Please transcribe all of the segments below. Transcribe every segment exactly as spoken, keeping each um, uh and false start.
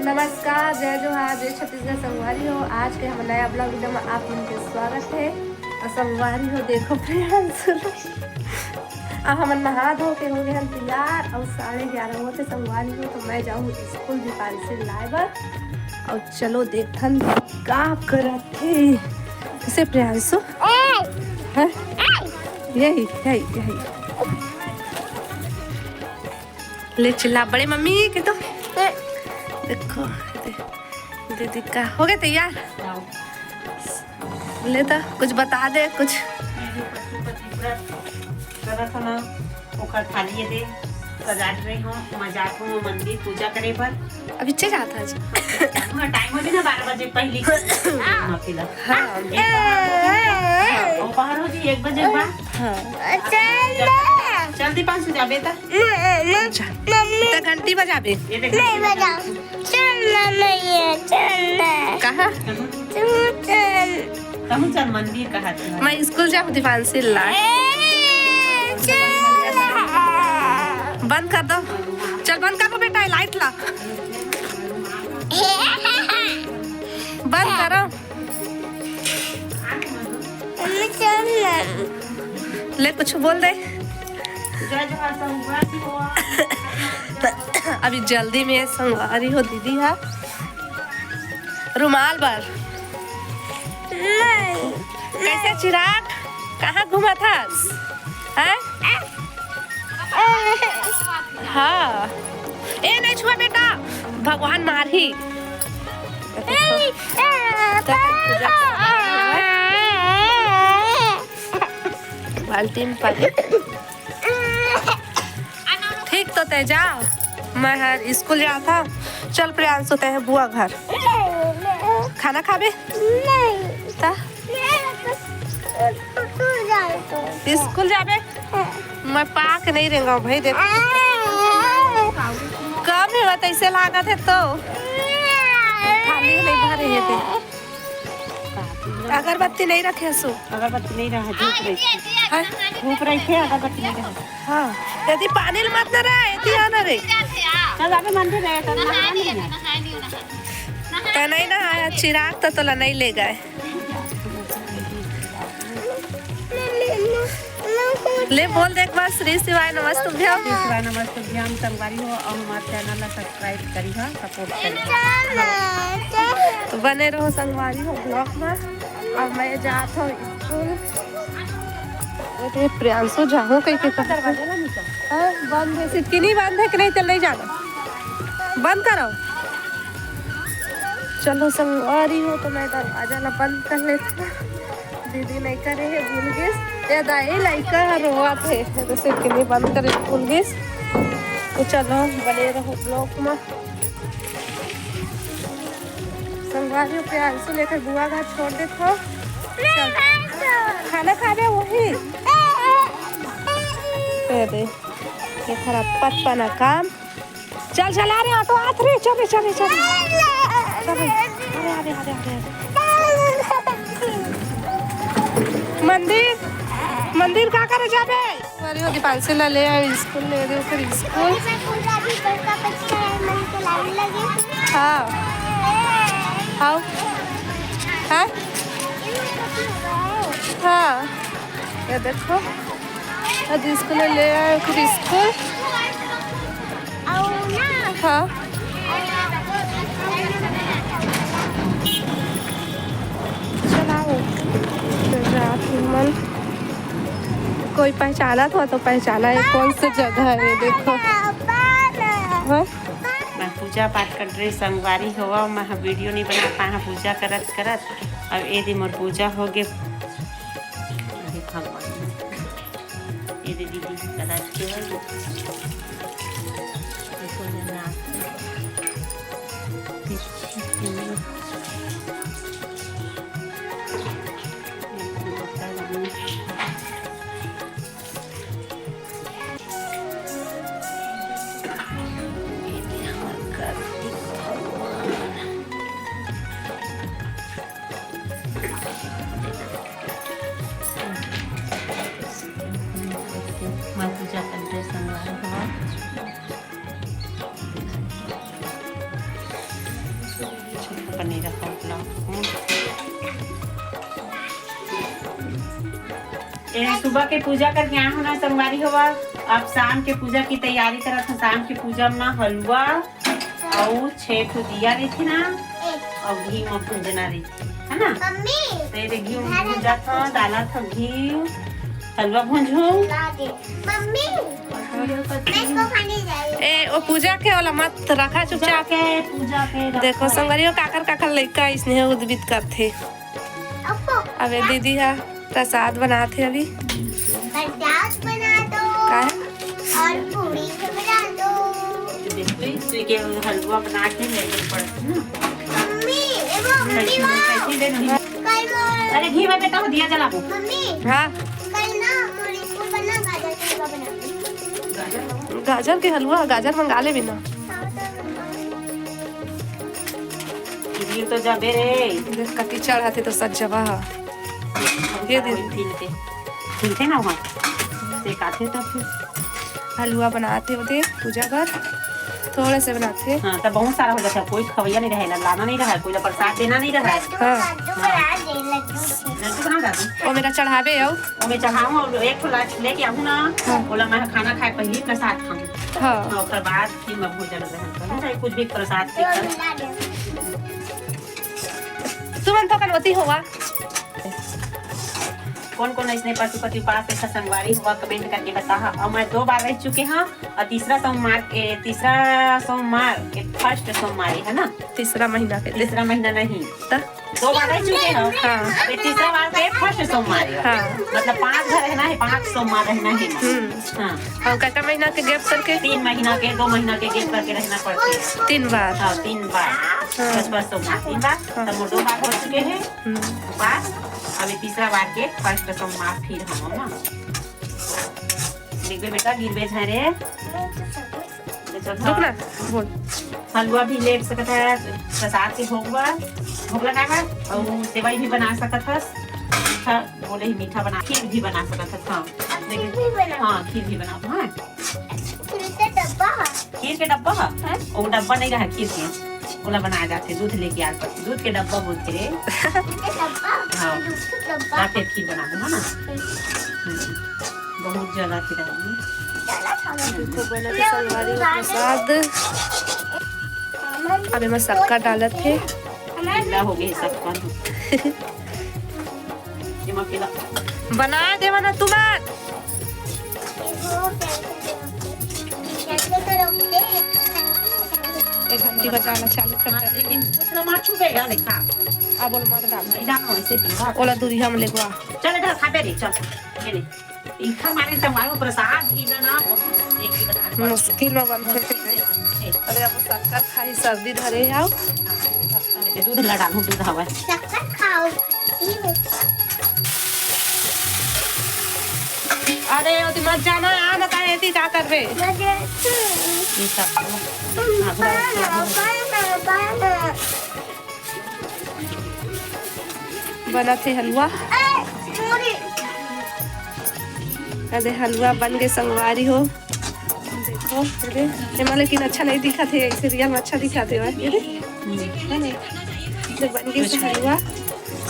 नमस्कार, जय जोहार, जय छत्तीसगढ़ संगवारी हो। आज के हमर नया vlog video में आप मन के स्वागत है। और संगवारी हो, देखो प्रियांशु, अब हमन नहा धो के हो गए हन तैयार और साढ़े ग्यारह होते संगवारी हो, तो मैं जाऊँ स्कूल दीपांशु लाए बर। और चलो देखथन का करत हे। किसे प्रियांशु? हैं? यही, यही, यही। ले चिल्ला बड़े मम्मी के तो। देखो, दे-, दीदी का हो गए तैयार। ले तो कुछ बता दे कुछ। ये जो पशुपति व्रत करत हो ना, ओकर थाली ये दे सजात रही हो, मजाक हो मंदिर पूजा करे बर। अभी चे जात है आज। हाँ, टाइम हो ना बारह बजे पहली। हाँ। हाँ, वो बाहर हो जी एक बजे के बाद। हाँ। चल दीपांशु जा बेटा। अच्छा। मम्मी। तो घंटी बजाबे। ये देख। नहीं बजाओ। चलना नहीं है, चलना। कहाँ? तू चल। तहु चल मंदिर कहा थी। मैं स्कूल जाऊँ दीपांशु ला। ए, चलना। बंद कर दो। चल बंद कर दो बेटा, लाइट ला। बंद करो। मम्मी चलना। ले कुछ बोल दे। जय जोहार संगवारी हो। अभी जल्दी में संगवारी हो दीदी हा रुमाल बर। नहीं। कैसे चिराग, कहाँ घूमा था? हैं? हाँ। ए नहीं छुआ बेटा, भगवान मारही। बाल्टी में पानी। ठीक तो तय जा, मैं हर स्कूल जाता। चल प्रियांशु, तय बुआ घर खाना खाबे? नहीं। ता? नहीं, बस तू, तू जाए तो। स्कूल जाबे? हाँ। मैं पाक नहीं रेंगा भाई, देख। हाँ। कम है, तैसे लागत है तो। खाली नहीं भरे है ते। अगरबत्ती नहीं रखे सो। अगरबत्ती नहीं रहा, धूप रही। हैं? धूप रही थे, अगरबत्ती नहीं रहा। हाँ, यदि पानी ल मत ना रहे, यदि आना रे। चल अबे मंदिर रहे, चल नहा नहीं है। तो नहीं ना आया, चिराग तो तोला नहीं ले गए। ले बोल दे एक बार, श्री शिवाय नमस्तुभ्यम। श्री शिवाय नमस्तुभ्यम संगवारी हो, और हमारे चैनल ला सब्सक्राइब करी हा, सपोर्ट करी हा। तो बने रहो संगवारी हो vlog में। अब मैं जात हूँ स्कूल। अरे प्रियांशु जाहूँ कहीं के कहा। हाँ, बंद है, सिटकिनी बंद है कि नहीं, चल नहीं जाना। बंद करो। चलो संगवारी हो, तो मैं दरवाजा ला बंद कर लेता हूँ। दीदी नहीं करे है, भूल गए। ये दाई लइका रोवत है, तो सिटकिनी बंद करे भूल गए। तो चलो बने रहो vlog में। संगवारी हो, प्रियांशु लेकर बुआ घर छोड़ देत हो। चल। खाना खाबे वही। अरे, ये खराब पचपना काम। चल, चला रे, ऑटो आत रे, चल रे, चल रे, चल रे। चल रे। अरे, अरे, अरे, अरे। मंदिर, मंदिर का करे जाबे? अरे, वो दीपांशु ला ले आए स्कूल, ले दे फिर स्कूल। हाँ। आओ। हाँ? हाँ। ये देखो। आज स्कूल ले आए फिर स्कूल। हाँ। चलाओ। तो जात हूँ मन। कोई पहचाना था तो पहचाना है कौन सी जगह है, ये देखो। हाँ? मैं पूजा पाठ कर रही संगवारी होवा, मैं वीडियो नहीं बना पाए पूजा करत करत। अब ये दे मोर पूजा हो गए। अरे भगवान, ये दे दीदी करा के हो। देखो ये नाक। मैं पूजा करते संगवारी हो, पनीर का उपला। हम्म। ए, सुबह के पूजा करके आए हो ना संगवारी हो, अब शाम के पूजा की तैयारी करत हो। शाम के पूजा में ना हलवा अउ छह ठो दिया रहिथे ना, अउ घी में भूंजना रहिथे, है ना? मम्मी, तो ये घी में भूंजत हो, डालत हो घी, हलवा भूंजहू। ला दे। मम्मी, मैं इसको खाने जा रही हूँ। ए, वो पूजा के वाला मत रखा चुपचाप। पूजा के, पूजा के देखो रखा है। संगवारियों, काकर काकर लइका इसने उद्बित करथे। अब्बो। अबे दीदी हा प्रसाद बनात हे अभी। प्रसाद बना दो। का है? और पूरी भी बना दो। देखो, इसमें के हलवा बना के लेके पड़त है ना। मम्मी, ए वो मम्मी, वो। कैसे दे नहीं? कल वो अरे घी में बेटा, वो दिया जला दो। मम्मी, हाँ। कल ना मोर स्कूल पर ना गाजर का हलवा बना दो। गाजर के हलवा, गाजर मंगा ले बिना। हाँ, तो ये तो जाबे रे। देख, कति चढ़ाथे तो सजवा ह। ये दे। खिलते, खिलते ना वहाँ। से काथे तो फिर। हलवा बनाथे होते पूजा बर। थोड़े से बनाथे। हाँ, तब बहुत सारा हो जाता है। कोई खवैया नहीं रहेला, लाना नहीं रहा है, कोई ला प्रसाद देना नहीं रहा है। हाँ। लड्डू बना दे, लड्डू। लड्डू बना दे। वो मेरा चढ़ावे आओ। वो मैं चढ़ाऊँ और एक ठो लाच लेके आऊँ ना। हाँ। बोला मैं खाना खाए पहले प्रसाद खाऊँ। हाँ। हाँ, ओकर बाद फिर मैं भोजन ग्रहण करूँ, चाहे कुछ भी प्रसाद के कर। तुमन तो कनवती होवा। कौन कौन ऐसने पशुपति उपास के संगवारी होवा, comment करके बताहा। और मैं दो बार रह चुके हैं और तीसरा सोमवार के, तीसरा सोमवार के first सोमवारी है ना? तीसरा महीना के। तीसरा महीना नहीं। त? दो बार रह चुके हैं। हाँ। अबे तीसरा बार के first सोमवारी है। हाँ। मतलब पाँच घर रहना है, पाँच सोमवार रहना है। हम्म। हाँ। और कतका महीना के gap करके? तीन महीना के, दो महीना के gap करके रहना पड़ता है। तीन बार। हाँ, तीन बार। हाँ। पाँच, पाँच सोमवार, तीन बार। हाँ। तब वो दो बार हो चुके हैं। हम्म। बार, अभी तीसरा बार के first सोमवार फिर हम ना। देखबे बेटा, गिरबे झरे। रुक ना, बोल। हलवा भी ले सकत है, प्रसाद के भोग बा, भोग लगाए बा, और सेवई भी बना सकत हस। मीठा, बोले ही मीठा बना, खीर भी बना सकत हस। हाँ, खीर भी बना। हाँ, खीर भी बना, हाँ। खीर के डब्बा है। खीर के डब्बा है? हैं? वो डब्बा नहीं रहा खीर के, ओला बनाया जाते, दूध लेके आ, दूध के डब्बा बोलते रे। दूध के डब्बा? हाँ। दूध के डब्बा। ताकि खीर बना दो, है ना? हम्म। हम्म। बहुत ज्यादा खिलाएंगे। देखो, बना के संगवारी हो प्रसाद। अब एमा शक्कर डालत हे। गीला हो गए शक्कर। एमा केला। बना देवा ना तुमन। एक घंटी बजाना चालू कर दे। लेकिन कुछ ना मार छुपेगा, देखा। आ बोल, मत डाल। नहीं डालना, ऐसे भी, हाँ। ओला दूरी हम लेगवा। चल, इधर खा, बेटी, चल। ये ले। इनका मारे तो मारो प्रसाद भी ना, बहुत एक ही बता। मुश्किल में बनथे। अरे, अब शक्कर खाई, सर्दी धरे हे। अरे, दूध ला डालूं, दूध हवा। शक्कर खाओ। अरे, ओती मत जाना, आ ना, ताहे एती का करबे? ये सब। बनत हे हलवा। अरे, हलवा बन के संगवारी हो। देखो, अरे, एमा लेकिन अच्छा नहीं दिखत हे, ऐसे real में अच्छा दिखत हे, अरे, है ना? जब बन के हलवा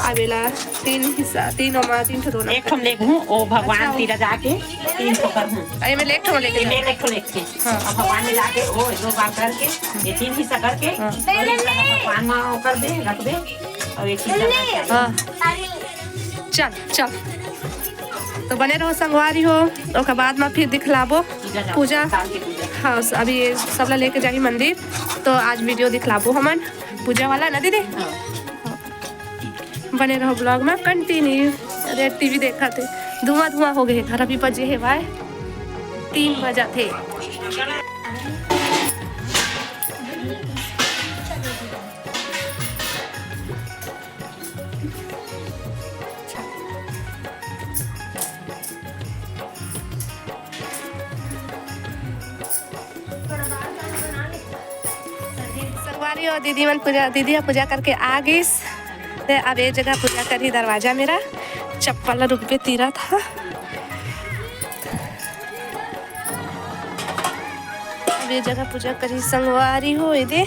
आवेला तीन हिस्सा, तीन ओमा, तीन ठो दोना। एक ठो लेगहूँ, ओ भगवान अच्छा। तीरा जाके तीन ठो करहूँ। एमे ले एक ठो लेके एमे जा। एक ठो लेके। हाँ। अब भगवान में जाके ओ दो बार करके, ये तीन हिस्सा करके, हाँ। दो हिस्सा का भगवान में वो कर दे, रख दे, और एक हिस्सा करके हाँ। चल, चल। तो बने रहो संगवारी हो, ओकर बाद में फिर दिखलाबो पूजा जाओ, पूजा। शाम की पूजा। हाँ, अभी ये सब ला लेके जाही मंदिर, तो आज video दिखलाबो हमन पूजा वाला ना दीदी। हाँ। बने रहो vlog में continue। अरे टीवी देखत हे, धुआं धुआं हो गए घर, अभी बजे हे भाई तीन बजत हे। संगवारी हो, दीदी मन पूजा, दीदी ह पूजा करके आ गिस। ते अब ए जगह पूजा करही दरवाजा मेरा। चप्पल ला रुकबे तीरत ह। अब ए जगह पूजा करही संगवारी हो, एदे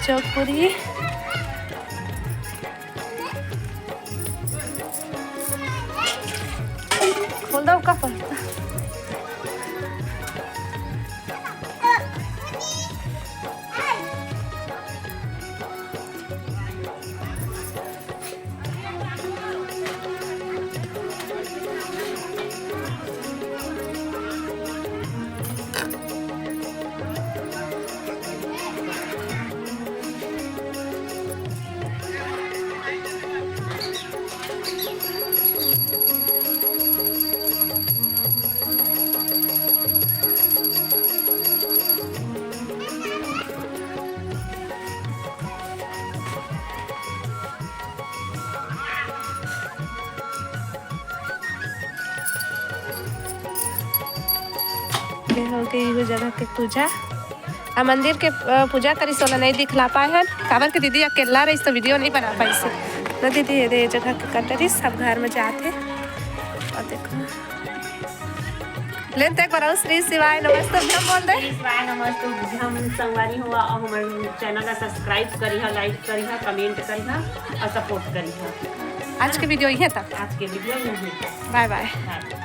चौक पूरी। का पढ़ता? ये हो गई वो जगह के पूजा। आ मंदिर के, अ, पूजा करिस, ओला नहीं दिखला पाए हन, काबर के दीदी अकेला रहिस तो वीडियो नहीं बना पाइस। ना दीदी, ये दे जगह के कटरिस, सब घर में जात हे। और देखो, लेन तो एक बार और श्री शिवाय नमस्तुभ्यं बोल दे। श्री शिवाय नमस्तुभ्यं संगवारी हो, और हमारे चैनल का सब्सक्राइब करिहा, लाइक करिहा, कमेंट करिहा और सपोर्ट करिहा। आज के वीडियो ये था। आज के वीडियो यही था। बाय बाय। बाय।